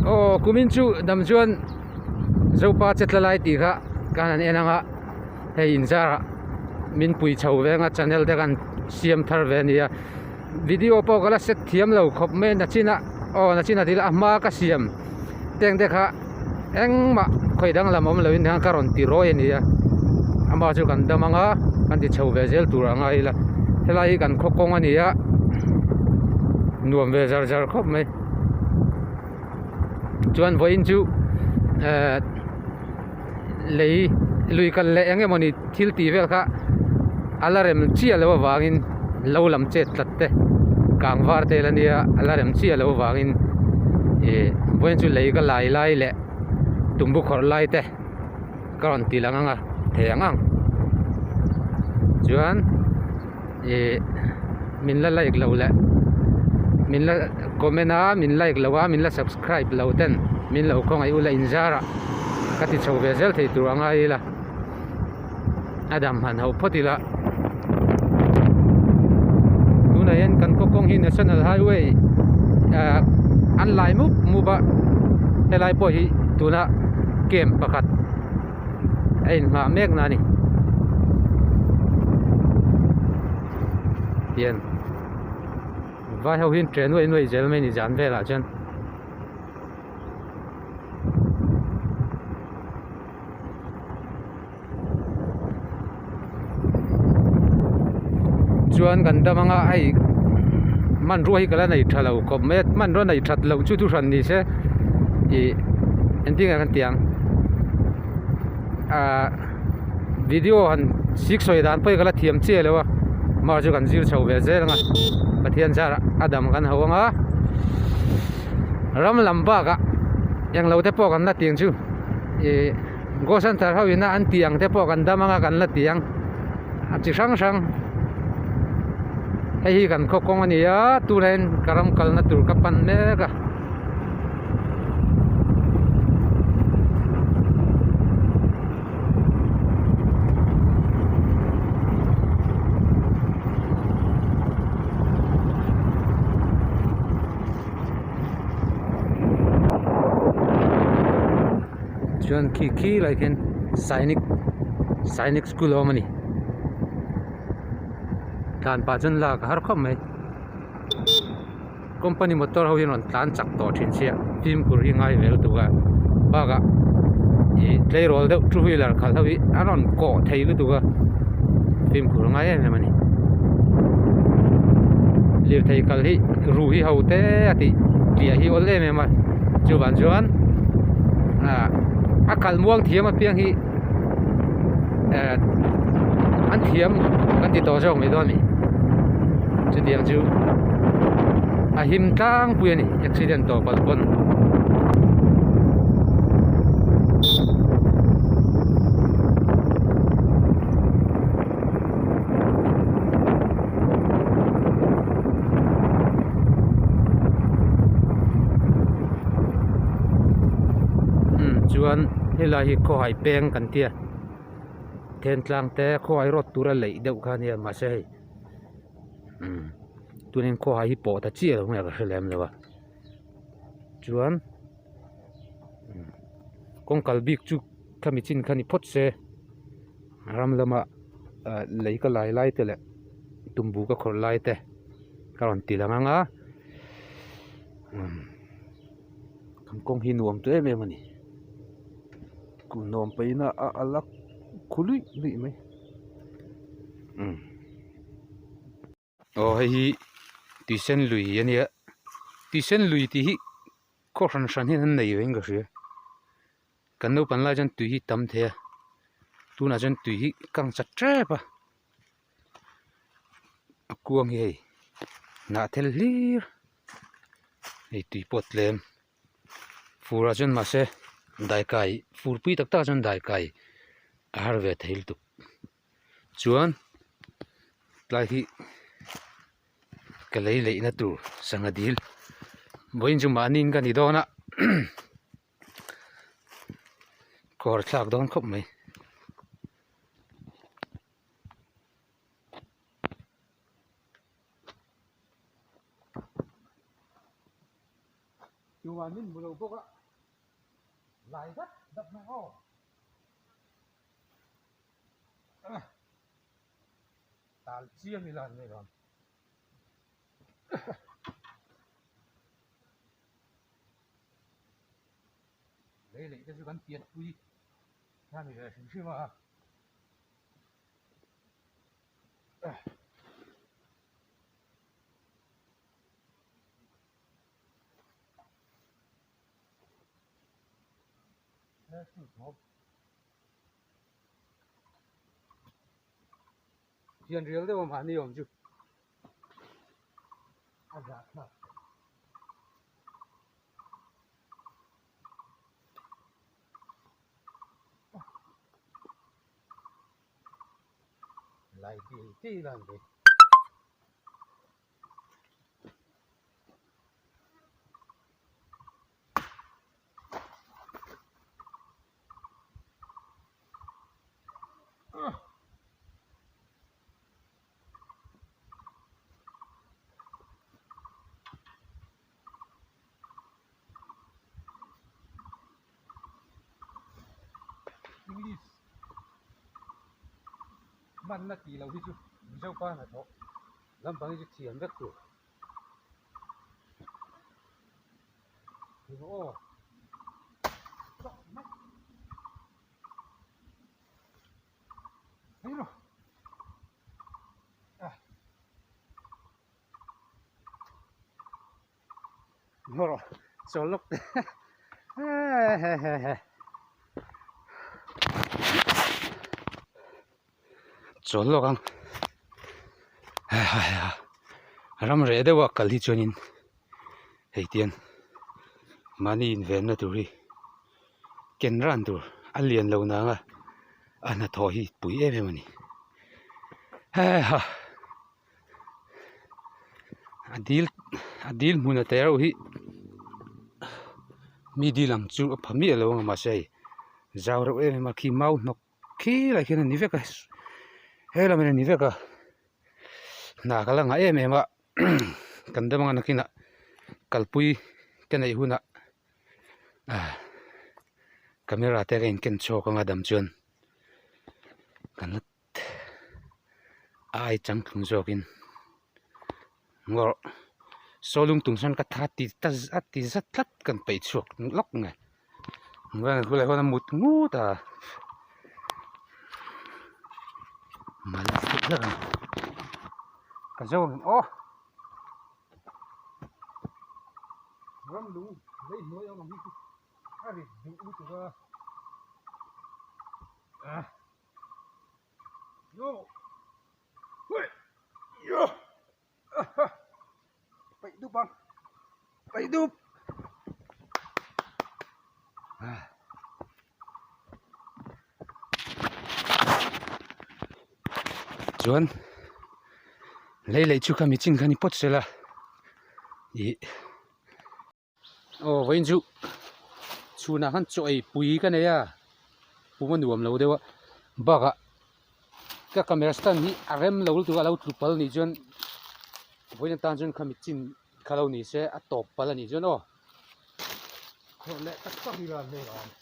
Aw kumin chu dam chuan Zopa che tla lai tih kha kan han en ang a hei inzarah min pui chho veng a channel te kan siam thar ve a ni a video pawh ka la set thiam lo khawp mai a nachinah aw nachinah tih lah a hma ka siam teng te kha engmah khawi dang lam awm loin hian ka rawn ti rawi a ni a amah chu kan dam ang a kan ti chho ve zel tur a ngai ila helai hi kan khaw kawng a ni a nuam ve zar zar khawp mai chuan vawiin chu ehh lei lui kal leh eng emawni thil tih vel kha a la rem chiah loh avangin lo lam chet tlat te kang var te la nia a la rem chiah loh avangin ih vawiin chu lei ka lai lai leh tumbu khawrh lai te ka rawn ti lang ang a thei ang ang chuan ih min la like lo leh min la comment a min like lo a min la subscribe lo ten min lo khawngaih ula inzar ah ka ti chho ve zel thei tur a ngai ila a dam han ho phawt ila tunah hian kan khaw kawng hi national highway ah an lai mup mup a helai pawh hi tuna camp pakhat a inhmah mek na a ni hian vai ho hian ṭe nuai nuai zel mai a ni zan velah chuan. Chuan kan dam anga hei hmanrua hi ka la nei tha lo khawp mai a hmanrua nei that loh chu thu hran ni se ih engtin nge kan tih ang ahh video han sik sawi dan pawh hi ka la thiam chiah lo a mahse chu kan zir chho ve zel ang a Pathian zarah a dam kan ho ang a ram lam bakah englo te pawh kan la tih ang chu ih. Go center ho ina an tih ang te pawh kan dam anga kan la tih ang a chi hrang hrang hei hi kan khaw kawng a ni a tunah hian ka ram kalna tur ka pan mek a. Chuan khi khi lai khian sainik sainik school a awm a ni tlan pah chuan lak a har khawp mai company motor ho hian rawn tlan chak tawh thin sia fimkhur hi ngai ve lutuk a bakah ih tleirawl deuh two wheeler khalh ho hi an rawn kawh thei lutuk a fimkhur a ngai em em a ni lirthei kal hi ru hi ho te a tih tliah hi awl em em a chuvang chuan ah a kal muang thiam apiang hi eh an thiam kan ti tawh zawk mai dawn a ni chutiang chu a him tlangpui a ni accident tawh palh pawn. Chuan helai hi khawhai peng kan tia thentlang te khawhai rawt tura leih deuh kha ania mahse hei umm tunin khawhai hi pawh ta chiah lo nge ka hre lem lo a chuan kawng kal bik chu khami chin kha ni phawt se. Ram lama ah lei ka lai lai te leh tumbu ka khawrh lai te ka rawn ti lang ang a umm kan kawng hi nuam tawh em em a ni nuam paihna a a la khu luih luih mai umm. Aw hei hi tuisen lui a nia tuisen lui tih hi khaw hran hran hian an nei ve in ka hria kan naupang lai chuan tui hi tam thei a tunah chuan tui hi kang chat tep a a kuang hi hei hnah thel hlir hei tui pawh tlem fur ah chuan mahse daikai fur pui tak tak ah chuan daikai a har ve thei lutuk. Chuan tlai hi ka lei leihna tur sangha dil vawiin chu mahniin ka ni dawn a kawr thlak dawn khawp mai. Tuman min hmu lo bawk a, lai dap dap mai aw. Tal chiang ila an nei lo ang. Lei leh te chu kan pianpui kha ni ve hrim hrim a. Hian rial deuh a mahni awm chu a zahthlak. Lai tih tih ila an bei. English hmanna tih loh hi chu Mizo pa hnathawh lampang hi chu thiam vek tur. Aw Ngaw chawl lawk te hehehe chawl lawk ang hehehe ram reh deuh a kal hi chuanin hei tian mahni invenna tur hi ken ran tur a lian lo nang a a hnathawh hi pui em em a ni heha. A dil a dil hmun a te reuh hi mi dil ang chu a pha miah lo ang mahse hei zau reuh em em a khi mau hnawk khi lai khian a ni vek a he lam in a ni vek a hna ka la ngah em em a kan dam anga nakinah kalpui ka neih hunah ah camera te ka inken chhuak anga dam chuan kan la ai changtlung zawkin ngawrh saw lungtum sawn ka tha ti ta a ti zat tlat kan peih chhuak lawk nge khulai khuan a mut ngut a mal a ka zo ang aw ram lung lei hnuai awm ang hi chu a rit duh lutuk a ah. Paih dup ang paih dup chuan lei lei chu kha mi chin kha ni pawt sela ih. Aw vawiin chu chhunah khan chaw ei pui ka nei a pum a nuam lo deuh a bakah ka camera stand hi a rem lo lutuk a lo tlu pal nih chuan vawiin atan chuan khami chin kha lo ni se a tawp pal a nih chuan aw khawrh leh tak tak ila an hmel ang.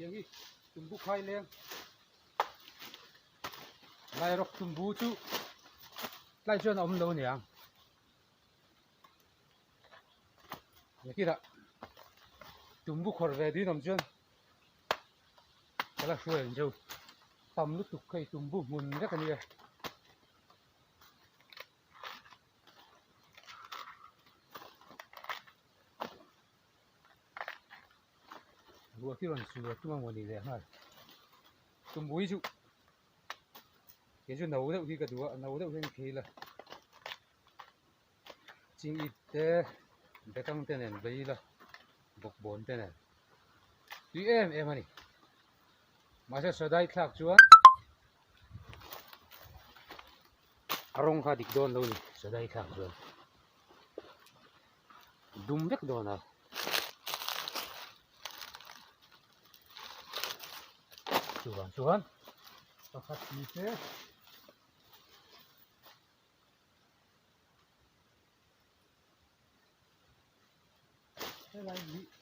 Tiang hi tumbu khai leng. Lairawk tumbu chu tlai chuan a awm lo aniang. Nakirah tumbu khawrh ve duin awm chuan ka la hruai ang cheu. Tam lutuk hei tumbu hmun vek a nia. Ruah khi rawn sur tum a mawni leh nghal. Tumbu hi chu kei chu no deuh hi ka duh a, no deuh hian phei ila ching ip te bekang te nen vei ila bawkbawn te nen tui em em a ni. Mahse sadai thlak chuan a rawng kha dik dawn lo a ni sadai thlak chuan. Dum vek dawn a. Chuvang chuan pakhat ni se helai hi.